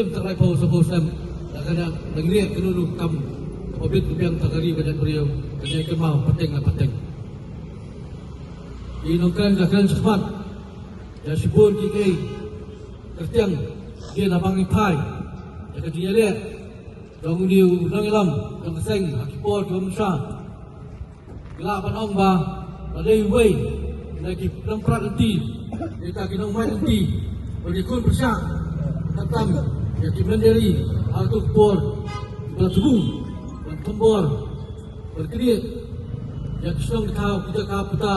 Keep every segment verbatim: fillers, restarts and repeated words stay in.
im tang laiphew saphew snem. Ïa kane ngi leh kano kano ka kam kaba bit ka biang tang ka ri ka jaitbynriew, ka jingkynmaw pateng na pateng. Ki nongkren ka kren shakhmat ïa shibun kiei kiei, kyrtiang, ïa na ba ngi phai ïa ka jingïaleh jong une u nongïalam jong ka seng ha ki por kiba mynshwa. Ngi lah ban ong ba la dei uwei na ki nongprat lynti, ïa ki nongmai lynti, ba ki khun pyrshah, khamtam ïa ki mynder ri ha kato ka por, ba la thmu ban thombor, ban knieh ïa ki shnong ki thaw, ki jaka puta,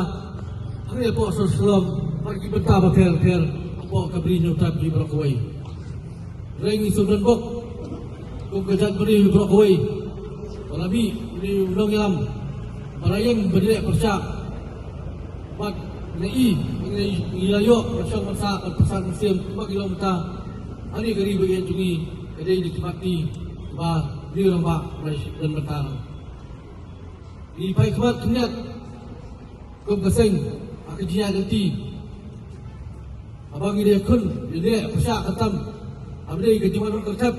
hangne hapoh sor Shillong, bad ki bynta bapher bapher hapoh ka Bri Hynñiewtrep baroh kawei. Hynrei ngi sngewdon bok kum ka jaitbynriew baroh kawei, ba la mih une u nongïalam ba la ïeng ban leh pyrshah. Bad ngi i, ngi la ïoh ban shong ban sah, ban pyrsad mynsiem kumba ki long mynta ha kane ka ri ba ïeit jong ngi. Ka dei na ki mat ti ba une u rangbah ba la don mynta. Ngi phai khmat khyndiat kum ka seng ha ka jingïaid lynti. Haba ngi dei khun, ngi dei pyrshah, khamtam haba dei ka jingwan ryngkat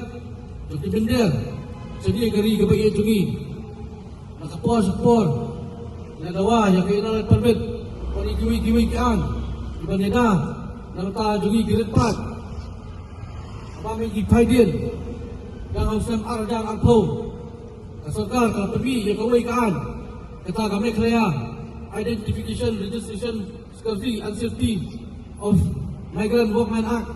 jong ki mynder sha kane ka ri kaba ïeit jong ngi. Na ka por sha ka por ngi la dawa ïa ka Inner Line Permit bad ïa kiwei kiwei ki aiñ kiban ïada na ka bynta jong ngi ki rit paid. Haba ngi phai dien, dang ha u snem ar hajar arphew, ka sorkar ka la pynmih ïa kawei ka aiñ, kata ka Meghalaya Identification, Registration, Security and Safety of Migrant Workmen Act.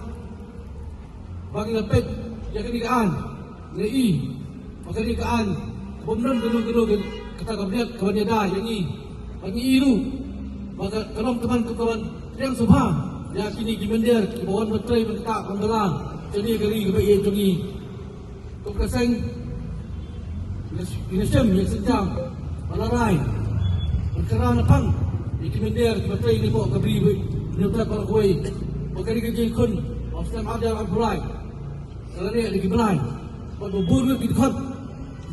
Ba ngi la peit ïa kane ka aiñ, ngi i ba kane ka aiñ ka bym don kano kano kata ka bniat kaban ïada ïa ngi. Ba ngi i ruh ba ka, ka long tang ban, ka ban pdiang sngewbha ïa kine ki mynder kiba wan ban trei, ban ktah, ban bylla sha kane ka ri kaba ïeit jong ngi. Kum ka seng, ngi la shim ïa ka sienjam ba la rai ban kynran na pang ïa ki mynder kiba trei hapoh ka Bri Hynñiewtrep baroh kawei. Ba ka ri ka jingkhun ha u snem ar hajar arphew lai ka la neh da ki bnai, bad ba bun ngut ki dkhot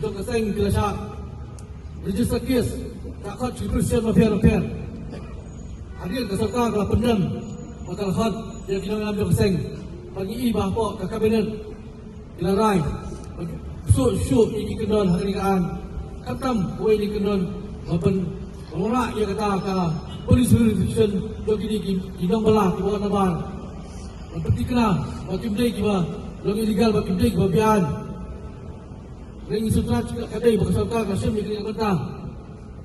jong ka seng ki la shah register case, ka khot ki position bapher bapher. Hadien ka sorkar ka la pyndem bad ka la khot ïa ki nongïalam jong ka seng. Bad ngi i ba hapoh ka cabinet ki la rai ban shuh shuh ïa ki kyndon ha kane ka aiñ, khamtam kawei na ki kyndon ba pynwanrah ïa kata ka Police jurisdiction jong kine ki, ki nongbala kiba wan nabar. Ban pynthikna ba kim dei kiba long illegal, ba kim dei kiba beaiñ. Hynrei ngi sngewthuh ka dei ba ka sorkar ka shim ïa kane ka bynta.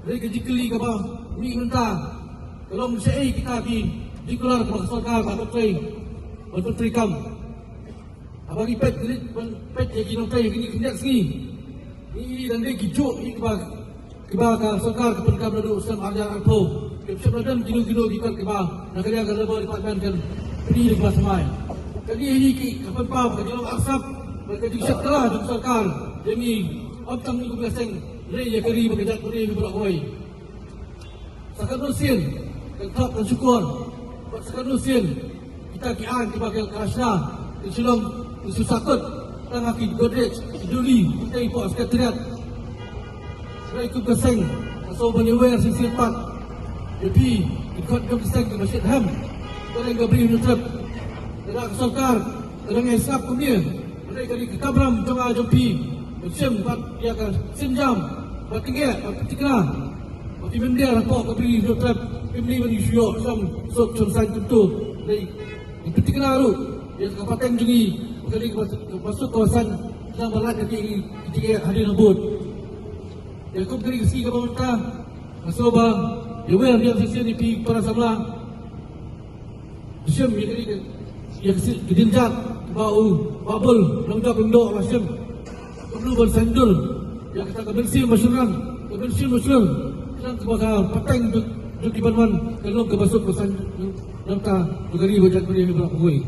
Hynrei ka jingkylli kaba mih mynta ka long shaei kita ki jingkular kaba ka sorkar ka trei ban pyntrei kam. Haba ngi peit, ngi peit ïa ki nongtrei ha kine ki khyndiat sngi, ngi i dang dei ki juh ïa kiba, kiba ka sorkar ka pyndonkam naduh snem ar hajar arphew. Kim shym la don kino kino ki kot kiba na ka liang ka Labour Department kan pyni da kiba thymmai. Kane hi ki ka pynpaw ka jinglong arsap bad ka jingsheptieng jong ka sorkar ïa ngi, ym tang ïa ka seng, hynrei ïa ka ri bad ka jaitbynriew baroh kawei. Sa katno sien, kan thok kan shukor. Bad sa katno sien, kita ki aiñ kiba ka rashna, ki shu long, ki shu sakut tang ha ki Godrej, ki duli, kita i pok Secretariat. Hynrei kum ka seng, nga sngewbha ban ïawer shisien pat ïa phi, ki khot jong ki seng kiba shitrhem. Ka dang ka Bri Hynñiewtrep, ka dang ka sorkar, ka dang ïa sngap kumne. Hynrei ka dei ka kamram jong nga jong phi ban shim bad ïa ka sienjam, bad tyngeh bad pynthikna. Ba phi mynder hapoh ka Bri Hynñiewtrep, phim dei ban ïoh shu ïoh shong suk shong saiñ kumto. Hynrei ngi pynthikna ruh ïa ka pateng jong ngi ba ka dei kaba suk kaba saiñ, khnang ba lait ka ki, ki tyngeh hadien habud. Ïa kum kane ka sngi kaba mynta, nga sngewbha ïawer biang shisien ïa phi para samla. Shim ïa kane ka, ïa ka si-, ka jingjia ba u Bah Bull Nongjop Lyngdoh u la shim. Kumno ban saiñdur ïa kata ka mynsiem ba shynrang, ka mynsiem ba shynrang, khnang ba ka pateng jong, jong ki ban wan kan long kaba suk ba saiñ, nangta jong ka ri bad jaitbynriew baroh kawei.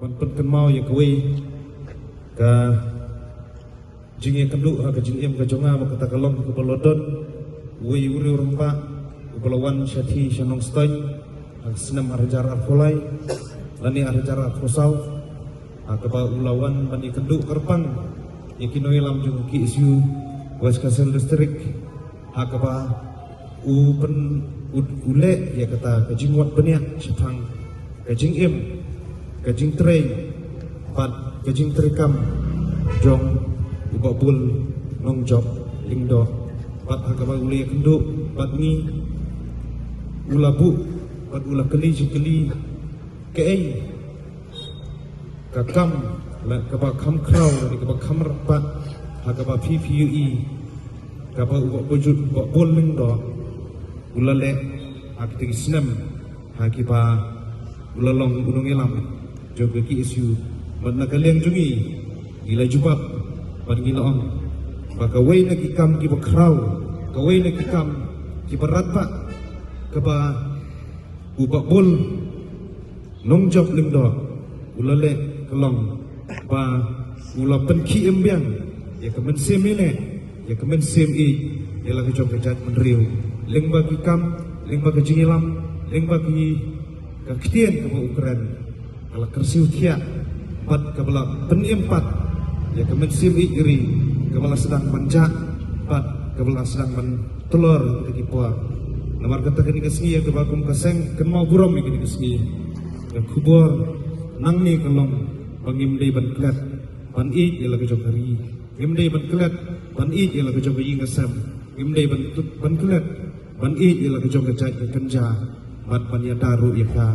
Ban pynkynmaw ïa kawei ka jingïakynduh ha ka jingim ka jong nga, ba kata ka long kaba la don uwei u riew rangbah uba la wan shathie sha Nongstoiñ ha ka snem ar hajar arphew lai lane ar hajar arphew saw, ha kaba u la wan ban ïakynduh kyrpang ïa ki nongïalam jong ka K S U West Khasi Hills District, ha kaba u pyn, u, u leh ïa kata ka jingwad bniah shaphang ka jingim, ka jingtrei bad ka jingtreikam jong u Bah Bull Nongjop Lyngdoh. Bad ha kaba u la ïakynduh bad ngi, u la buh bad u la kylli jingkylli, kaei ka kam la kaba kham khraw lane kaba kham rangbah ha kaba phi phi ïohi kaba u Bah Bull, Bah Bull Lyngdoh u la leh ha kita ki snem ha kiba u la long u nongïalam jong ka K S U. Bad na ka liang jong ngi, ngi la jubab bad ngi la ong ba kawei na ki kam kiba khraw, kawei na ki kam kiba rangbah kaba u Bah Bull Nongjop Lyngdoh u la leh ka long ba u la pynkhie im biang ïa ka mynsiem ïaleh, ïa ka mynsiem ïeit ïa la ka jong ka jaitbynriew. Lyngba ki kam, lyngba ka jingïalam, lyngba ki, ka ktien kaba u kren, ka la kyrsiew thiah bad kaba la pynim pat ïa ka mynsiem ïeit ri kaba la sdang ban jah bad kaba la sdang ban tlor ha kita ki por. Namar kata kane ka sngi ïa kaba kum ka seng kynmaw burom ïa kane ka sngi, ka khubor nangne ka long ba ngim dei ban klet ban ïeit ïa la ka jong ka ri, ngim dei ban klet ban ïeit ïa la ka jong ka ïing ka sem, ngim dei ban, ban klet ban ïeit ïa la ka jong ka jait ka kynja, bad ban ïada ruh ïa ka,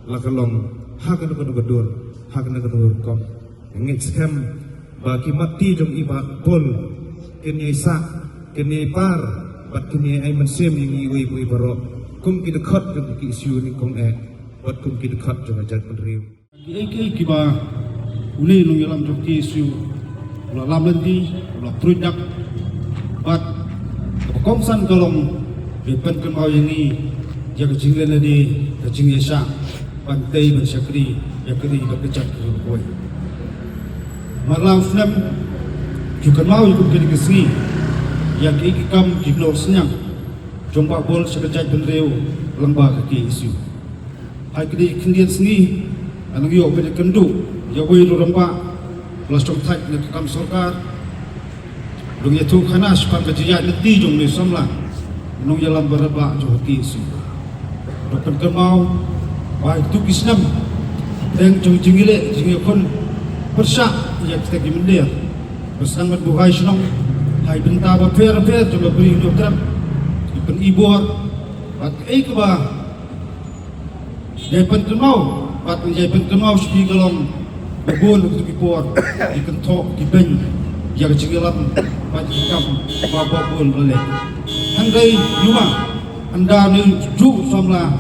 la ka long ha kano kano ka dur, ha kano kano ka rukom. Ngeit skhem ba ki mat ti jong i Bah Bull kin ïai sah, kin ïai par bad kin ïai ai mynsiem ïa ngi iwei pa iwei baroh, kum ki dkhot jong ka K S U nyngkong eh bad kum ki dkhot jong ka jaitbynriew. Kiei kiei kiba une u nongïalam jong ka K S U u la lam lynti, u la pruid dak, bad kaba kongsan ka long ba pynkynmaw ïa ngi ïa ka jingleh lade, ka jingïaishah ban tei ban shakri ïa ka ri bad ka jaitbynriew kawei. Mar la u snem ju kynmaw ïa kum kine ki sngi ïa kiei ki kam ki kynnoh synñiang jong Bah Bull sha ka jaitbynriew lyngba ka K S U. Ha kine ki khyndiat sngi, nga nang ïoh ban ïakynduh ïa uwei u rangbah ba la shong thait na ka kam sorkar. Nang ïathuh khana shaphang ka jingïaid lynti jong une u samla nongïalam ba rangbah jong ka K S U. Nang pynkynmaw ba ha kito ki snem, pdeng jong ka jingïaleh jingïakhun pyrshah ïa kita ki mynder, ba sdang ban buhai shnong ha ki bynta bapher bapher jong ka Bri Hynñiewtrep, ki pyni bor bad kaei kaba Jai pynkynmaw, bad jai pynkynmaw sha phi ka long, ba bun ki por, ki kynthoh, ki beiñ, ïa ka jingïalam, bad ki kam, ba ba bun ba leh. Hynrei ïa ma, ynda ngi ju samla,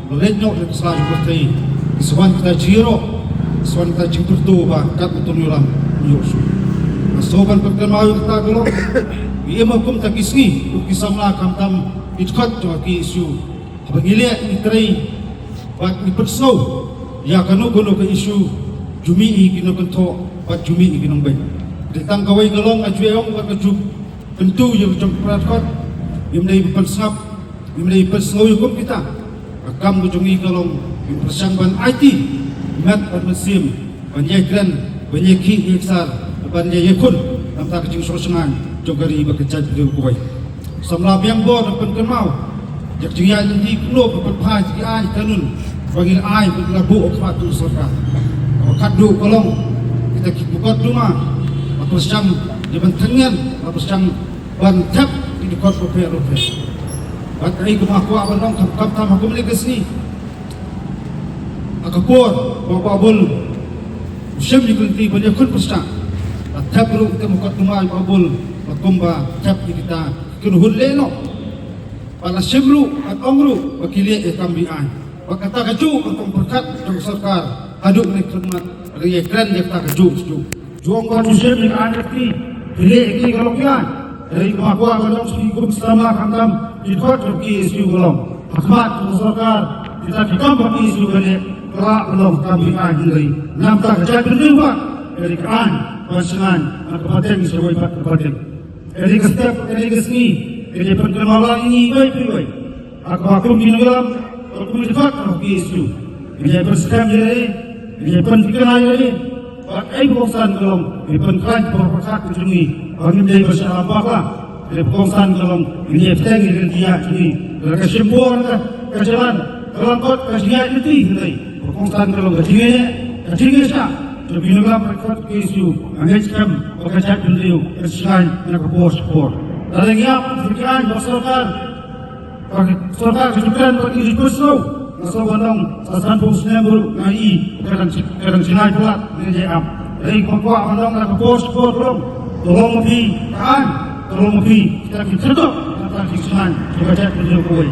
ba leh noh ïa ka sla jong ka pyrthei, ki sa wan kita jingïaroh, ki sa wan kita jingpyrto ba kat uto u ïalam, ïoh shuh. Nga sngew ban pynkynmaw ïa kata ka long, ngi im ha kum kita ki sngi, kum ki samla khamtam, ki dkhot jong ka K S U. Haba ngi leh ngi trei bad ngi pynsngew ïa kano kano ka issue, ju mih ïa ki nongkynthoh bad ju mih ïa ki nongbeiñ. Dei tang kawei ka long nga ju ong bad nga ju kyntu ïa ka jong ka para dkhot, ngim dei ban pynsngap, ngim dei ban pynsngew ïa kum kita. Ka kam ka jong ngi ka long ngin pyrshang ban aiti met bad mynsiem, ban ïai kren, ban ïai khih ïai ksar, ban ïai ïakhun na ka bynta ka jingshong shngaiñ jong ka ri bad ka jaitbynriew kawei. Samla biang bor da pynkynmaw ïa ka jingïaid lynti kumno ban pynphai ïa ki aiñ kanun ba ngi la ai, ba ngi la buh ha khmat jong ka sorkar. Kaba khatduh ka long kita ki mukotduma, la pyrshang ïa ban tyngen, la pyrshang ban thep ki dkhot bapher bapher. Bad kaei kaba nga kwah ban ong, kham, khamtam ha kum kine ki sngi, ha ka por ba u Bah Bull u shim ïa ka lynti ban ïakhun pyrshah, la thep ruh kita ki mukotduma ïa u Bah Bull ba kumba thep ïa kita ki kynhun lehnoh. Bad la shim ruh, bad ong ruh ba ki leh ïa ka kam be-aiñ. Bad kata kajuh ka kam pyrkhat jong ka sorkar haduh kane ka khyrnit, ka dei ïa kren ïa kata kajuh kajuh. Ju ong ba ju shim ïa ka aiñ, ki leh ïa ki ka long ki aiñ. Hynrei kaba nga kwah ban ong sha phi kum ki samla, khamtam ki dkhot jong ka K S U, ka long ha khmat jong ka sorkar, kita ki kam ba ka K S U ka leh, ka lah ban long ka kam be-aiñ, hynrei na ka bynta ka jaitbynriew ba ka dei ka aiñ ban shngaiñ na ka pateng sha kawei pat ka pateng. Kane ka step, kane ka sngi, ngi ïa pynkynmaw lang ïa ngi iwei pa iwei. Ha kaba kum ki nongïalam, kum ki dkhot jong ka K S U, ngi ïa pynskhem ïa lade, ngi ïa pynthikna ïa lade. Bad kaei ba kongsan ka long, ngi pynkhlaiñ ka por pyrkhat ka jong ngi ba ngim dei ban shah lam bakla. Kaei ba kongsan ka long, ngi ïa bteng ïa ka lynti ïaid jong ngi. Lada ka shim bor ka, ka jlan, ka long kot ka jingïaid lynti, hynrei ba kongsan ka long ka jingïaid, ka jingïaid shah jong ki nongïalam, ka dkhot ka K S U, ka ngeit skhem ba ka jaitbynriew kan shngaiñ na ka por sha ka por. Lada ngi ap ïa ki aiñ ba ka sorkar, ba ka sorkar ka ju kren bad ngi ju pyrshah, nga sngew ban ong sa sanphew snem ruh nga i ka dang, ka dang shngaiñ palat ngi ïa ap. Hynrei kaba nga kwah ban ong, na ka por sha ka por ka long, to long ma phi ka aiñ, to long ma phi kita ki khyrdop na ka bynta ka jingshngaiñ jong ka jaitbynriew kawei.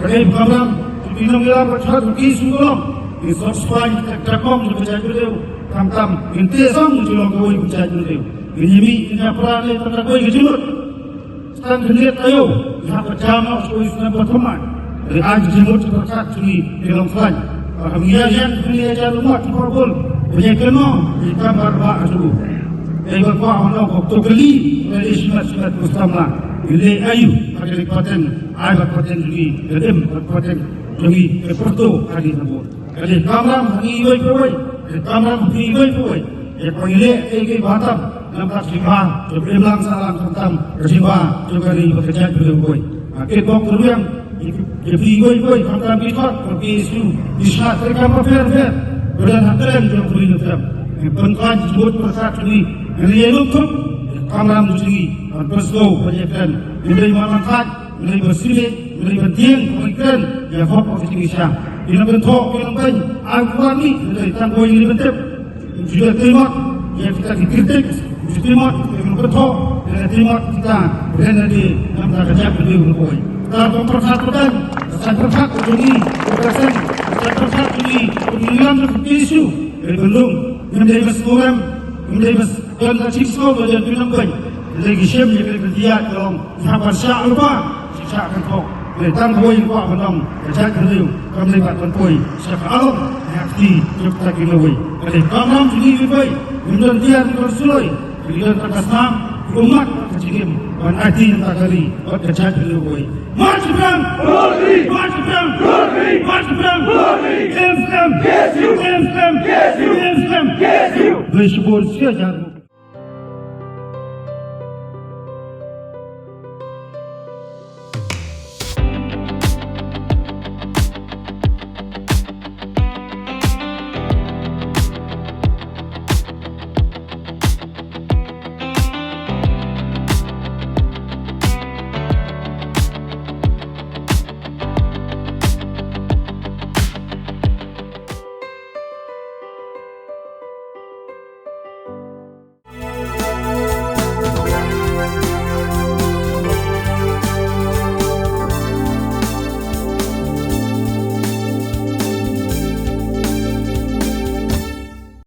Kaei ba kamram jong ki nongïalam, ka dkhot ka K S U, ka long ngin sop span ïa kita ki kyrpong jong ka jaitbynriew. Khamtam ngin teh song ïa ka jinglong kawei ka jaitbynriew. Ngin ïa mih, ngin ïa pra leh tang da kawei ka jingmut. Tang khyndiat taïew ngi hap ban jam noh sha kawei u snem ba thymmai. Hynrei aiñ, ka jingmut, ka pyrkhat jong ngi ki long khlaiñ. Ba haba ngi ïaid ïeng, ngi ïaid ïaid, u mat u por bun, ban ïai kynmaw ïa ki kam ba la bah ha jong u. Kaei ba kwah ban ong, ka to kylli ka lei shimet shimet, ko samla, ngi leh aïu ha kane ka pateng, ai ba ka pateng jong ngi ka im, ba ka pateng jong ngi ka pyrto ha kane ka bun. Ka dei ka kamram ha ngi iwei pa iwei, ka dei ka kamram ha phi iwei pa iwei. Ïa kaba ngi leh kaei kaei ba tam, namar ka jingbha jong ka imlang sahlang, khamtam ka jingbha jong ka ri bad ka jaitbynriew kawei. Nga kyrpad kyrwiang ïa phi iwei pa iwei, khamtam ki dkhot ka K S U, ki shnat treikam bapher bapher ba don ha kyrteng jong ka ri Nongkrem. Ngi pynkhlaiñ ka jingmut pyrkhat jong ngi, ngi ïa lum thup ïa ka kamram jong ngi ban pynsngew, ban ïakren. Ngim dei ban langkhat, ngim dei ban sngewbha, ngim dei ban tieng, ban kren ïa ka hok ka jingïasha. Ki nongkynthoh, ki nongbeiñ, ai ba wan mih, hynrei tang kawei ngi dei ban tip. Ngim ju dei ban tei mot ïa kita ki kritik, ngim ju dei ban tei mot ïa ki nongkynthoh, ngim ju dei ban tei mot ïa kita, ba kin ïadei namar ka jaitbynriew kawei. Kata ka pyrkhat pateng, ka saiñ pyrkhat ka jong ngi, ka saiñ, ka saiñ pyrkhat ka jong ngi, ka jong ngi ïa ka K S U, ka dei ban long, ngim dei ban sngewrem, ngim dei ban don ka jingsngew ba don ki nongbeiñ. Hynrei ki shim ïa ka lynti ïaid, ka long ngi hap ban shah lypa, shah kynthoh. Hynrei tang kawei nga kwah ban ong, ka jaitbynriew kam dei pat ban poi sha ka along ha ka kti jong kita ki nongwei. Ka dei ka kamram jong ngi iwei pa iwei. Ngim don tiar, ngim don suloi, ngi don tang ka snam, ka ummat, ka jingim ban aiti na ka bynta ka ri bad ka jaitbynriew kawei. March Phrang! Glory! March Phrang! Glory! March Phrang! Glory! M S M! K S U! M S M! K S U! M S M! K S U! Khublei shibun, shi hajar.